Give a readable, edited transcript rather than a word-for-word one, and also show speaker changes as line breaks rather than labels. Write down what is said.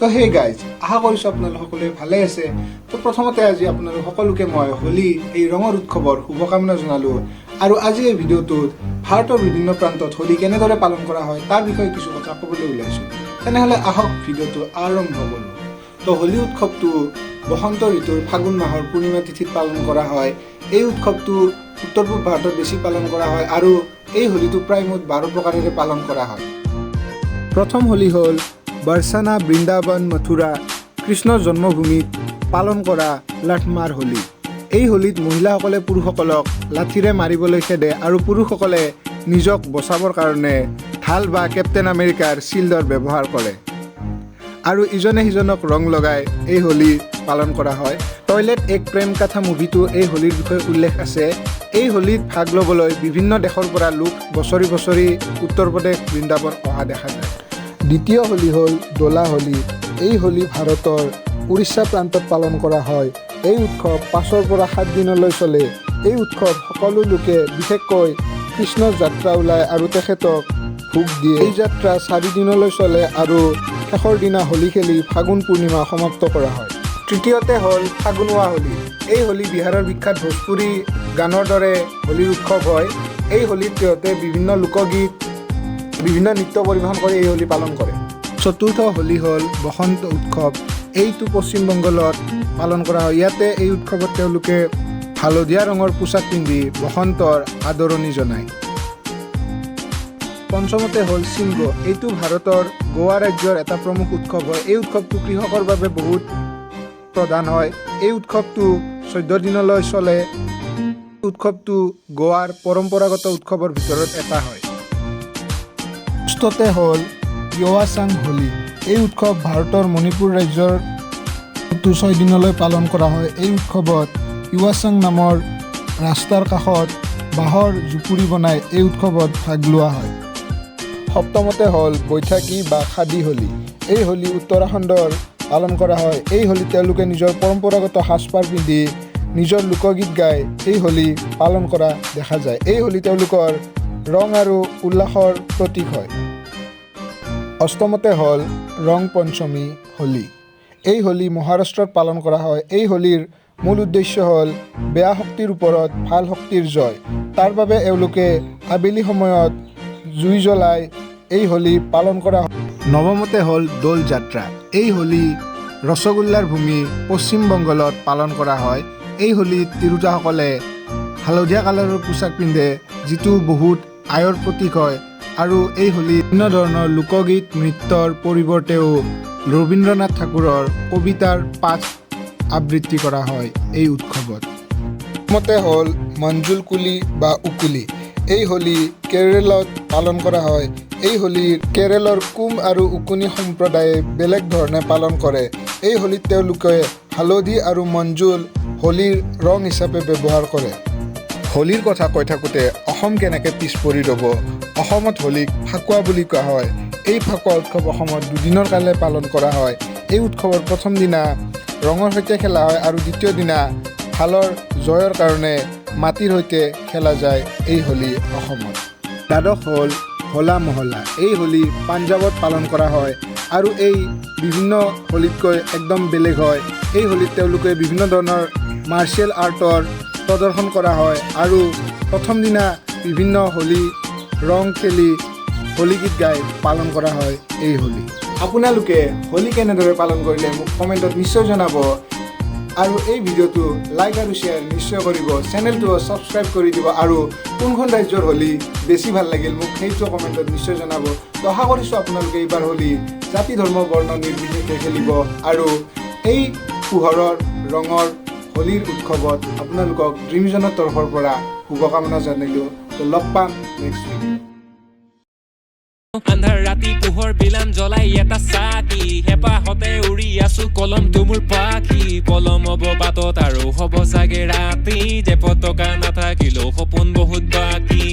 তো hey guys, আশা কৰিছোঁ আপোনালোক সকলোৱে ভালে আছে। তো প্ৰথমতে আজি আপোনালোক সকলোকে মই হোলী, এই ৰঙৰ উৎসৱৰ শুভকামনা জনালোঁ। আৰু আজি এই ভিডিঅ'টোত ভাৰতৰ বিভিন্ন প্ৰান্তত হোলী কেনেদৰে পালন কৰা হয়, তাৰ বিষয়ে কিছু কথা ক'বলৈ ওলাইছোঁ। তেনেহ'লে আহক, ভিডিঅ'টো আৰম্ভ কৰোঁ। তো হোলী উৎসৱটো বসন্ত ঋতুৰ ফাগুন মাহৰ পূৰ্ণিমা তিথিত পালন কৰা হয়। এই উৎসৱটো উত্তৰ পূব ভাৰতত বেছি পালন কৰা হয় আৰু এই হোলীটো প্ৰায় মুঠ 12 প্ৰকাৰেৰে পালন কৰা হয়। প্ৰথম হোলী হ'ল বাৰ্চানা, বৃন্দাবন, মথুৰা, কৃষ্ণৰ জন্মভূমিত পালন কৰা লাঠমাৰ হোলী। এই হোলীত মহিলাসকলে পুৰুষসকলক লাঠিৰে মাৰিবলৈ খেদে আৰু পুৰুষসকলে নিজক বচাবৰ কাৰণে ঢাল বা কেপ্টেইন আমেৰিকাৰ শ্বিল্ডৰ ব্যৱহাৰ কৰে আৰু ইজনে সিজনক ৰং লগাই এই হোলী পালন কৰা হয়। টয়লেট এক প্ৰেম কথা মুভিটো এই হোলীৰ বিষয়ে উল্লেখ আছে। এই হোলীত ভাগ ল'বলৈ বিভিন্ন দেশৰ পৰা লোক বছৰি বছৰি উত্তৰ প্ৰদেশ, বৃন্দাবন অহা দেখা যায়। দ্বিতীয় হোলী হ'ল দোলা হোলী। এই হোলী ভাৰতৰ উৰিষ্যা প্ৰান্তত পালন কৰা হয়। এই উৎসৱ 5ৰ পৰা 7 দিনলৈ চলে। এই উৎসৱ সকলো লোকে, বিশেষকৈ কৃষ্ণৰ যাত্ৰা ওলায় আৰু তেখেতক ভোগ দিয়ে। এই যাত্ৰা 4 দিনলৈ চলে আৰু শেষৰ দিনা হোলী খেলি ফাগুন পূৰ্ণিমা সমাপ্ত কৰা হয়। তৃতীয়তে হ'ল ফাগুনুৱা হোলী। এই হোলী বিহাৰৰ বিখ্যাত ভোজপুৰী গানৰ দৰে হোলীৰ উৎসৱ হয়। এই হোলীত সিহঁতে বিভিন্ন লোকগীত, বিভিন্ন নৃত্য পৰিৱেশন কৰি এই হোলী পালন কৰে। চতুৰ্থ হোলী হ'ল বসন্ত উৎসৱ। এইটো পশ্চিম বংগলত পালন কৰা হয়। ইয়াতে এই উৎসৱত তেওঁলোকে হালধীয়া ৰঙৰ পোছাক পিন্ধি বসন্তৰ আদৰণি জনায়। পঞ্চমতে হ'ল চিংগ। এইটো ভাৰতৰ গোৱা ৰাজ্যৰ এটা প্ৰমুখ উৎসৱ হয়। এই উৎসৱটো কৃষকৰ বাবে বহুত প্ৰধান হয়। এই উৎসৱটো 14 দিনলৈ চলে। উৎসৱটো গোৱাৰ পৰম্পৰাগত উৎসৱৰ ভিতৰত এটা হয়। ষষ্ঠতে হ'ল য়ুৱাচাং হোলী। এই উৎসৱ ভাৰতৰ মণিপুৰ ৰাজ্যৰ 6 দিনলৈ পালন কৰা হয়। এই উৎসৱত য়ুৱাচাং নামৰ ৰাস্তাৰ কাষত বাঁহৰ জুপুৰি বনাই এই উৎসৱত ভাগ লোৱা হয়। সপ্তমতে হ'ল বৈশাখী বা খাদী হোলী। এই হোলী উত্তৰাখণ্ডৰ পালন কৰা হয়। এই হোলীত তেওঁলোকে নিজৰ পৰম্পৰাগত সাজপাৰ পিন্ধি নিজৰ লোকগীত গাই এই হোলী পালন কৰা দেখা যায়। এই হোলী তেওঁলোকৰ ৰং আৰু উল্লাসৰ প্ৰতীক হয়। অষ্টমতে হ'ল ৰং পঞ্চমী হোলী। এই হোলী মহাৰাষ্ট্ৰত পালন কৰা হয়। এই হোলীৰ মূল উদ্দেশ্য হ'ল বেয়া শক্তিৰ ওপৰত ভাল শক্তিৰ জয়। তাৰ বাবে এওঁলোকে আবেলি সময়ত জুই জ্বলাই এই হোলী পালন কৰা হয়। নৱমতে হ'ল দৌল যাত্ৰা। এই হোলী ৰসগোল্লাৰ ভূমি পশ্চিম বংগলত পালন কৰা হয়। এই হোলীত তিৰোতাসকলে হালধীয়া কালাৰৰ পোছাক পিন্ধে, যিটো বহুত আয়ৰ প্ৰতীক হয়। আৰু এই হোলীত বিভিন্ন ধৰণৰ লোকগীত, নৃত্যৰ পৰিৱৰ্তেও ৰবীন্দ্ৰনাথ ঠাকুৰৰ কবিতাৰ পাঠ আবৃত্তি কৰা হয় এই উৎসৱত। মতে হ'ল মঞ্জুল কুলি বা উকুলি। এই হোলী কেৰেলত পালন কৰা হয়। এই হোলী কেৰেলৰ কুম আৰু উকুনি সম্প্ৰদায়ে বেলেগ ধৰণে পালন কৰে। এই হোলীত তেওঁলোকে হালধি আৰু মঞ্জুল হোলীৰ ৰং হিচাপে ব্যৱহাৰ কৰে। হোলীৰ কথা কৈ থাকোঁতে অসম কেনেকৈ পিছ পৰি ৰ'ব? অসমত হোলীক ফাকুৱা বুলি কোৱা হয়। এই ফাকুৱা উৎসৱ অসমত দুদিনৰ কাৰণে পালন কৰা হয়। এই উৎসৱৰ প্ৰথম দিনা ৰঙৰ সৈতে খেলা হয় আৰু দ্বিতীয় দিনা ভালৰ জয়ৰ কাৰণে মাটিৰ সৈতে খেলা যায় এই হোলী অসমত। দ্বাদশ হ'ল হোলা মহল্লা। এই হোলী পাঞ্জাৱত পালন কৰা হয় আৰু এই বিভিন্ন হোলীতকৈ একদম বেলেগ হয়। এই হোলীত তেওঁলোকে বিভিন্ন ধৰণৰ মাৰ্চিয়েল আৰ্টৰ প্ৰদৰ্শন কৰা হয় আৰু প্ৰথম দিনা বিভিন্ন হোলী ৰং খেলি, হোলী গীত গাই পালন কৰা হয় এই হোলী। আপোনালোকে হোলী কেনেদৰে পালন কৰিলে, মোক কমেণ্টত নিশ্চয় জনাব আৰু এই ভিডিঅ'টো লাইক আৰু শ্বেয়াৰ নিশ্চয় কৰিব, চেনেলটো ছাবস্ক্ৰাইব কৰি দিব আৰু কোনখন ৰাজ্যৰ হোলী বেছি ভাল লাগিল, মোক সেইটো কমেণ্টত নিশ্চয় জনাব। তো আশা কৰিছোঁ আপোনালোকে এইবাৰ হোলী জাতি, ধৰ্ম, বৰ্ণ নিৰ্বিশেষে খেলিব আৰু এই পোহৰৰ ৰঙৰ হোলীৰ উৎসৱত আপোনালোকক ড্ৰিমজনৰ তৰফৰ পৰা শুভকামনা জনালোঁ। তো লগ পাম নেক্সট ভিডিঅ'।
আন্ধাৰ ৰাতি পোহৰ বিলাম জ্বলাই এটা চাকি। হেঁপাহতে উৰি আছো, কলমটো মোৰ পাখি। পলম হ'ব বাটত আৰু হ'ব চাগে ৰাতি। যে পতকা নাথাকিলেও সপোন বহুত বাকী।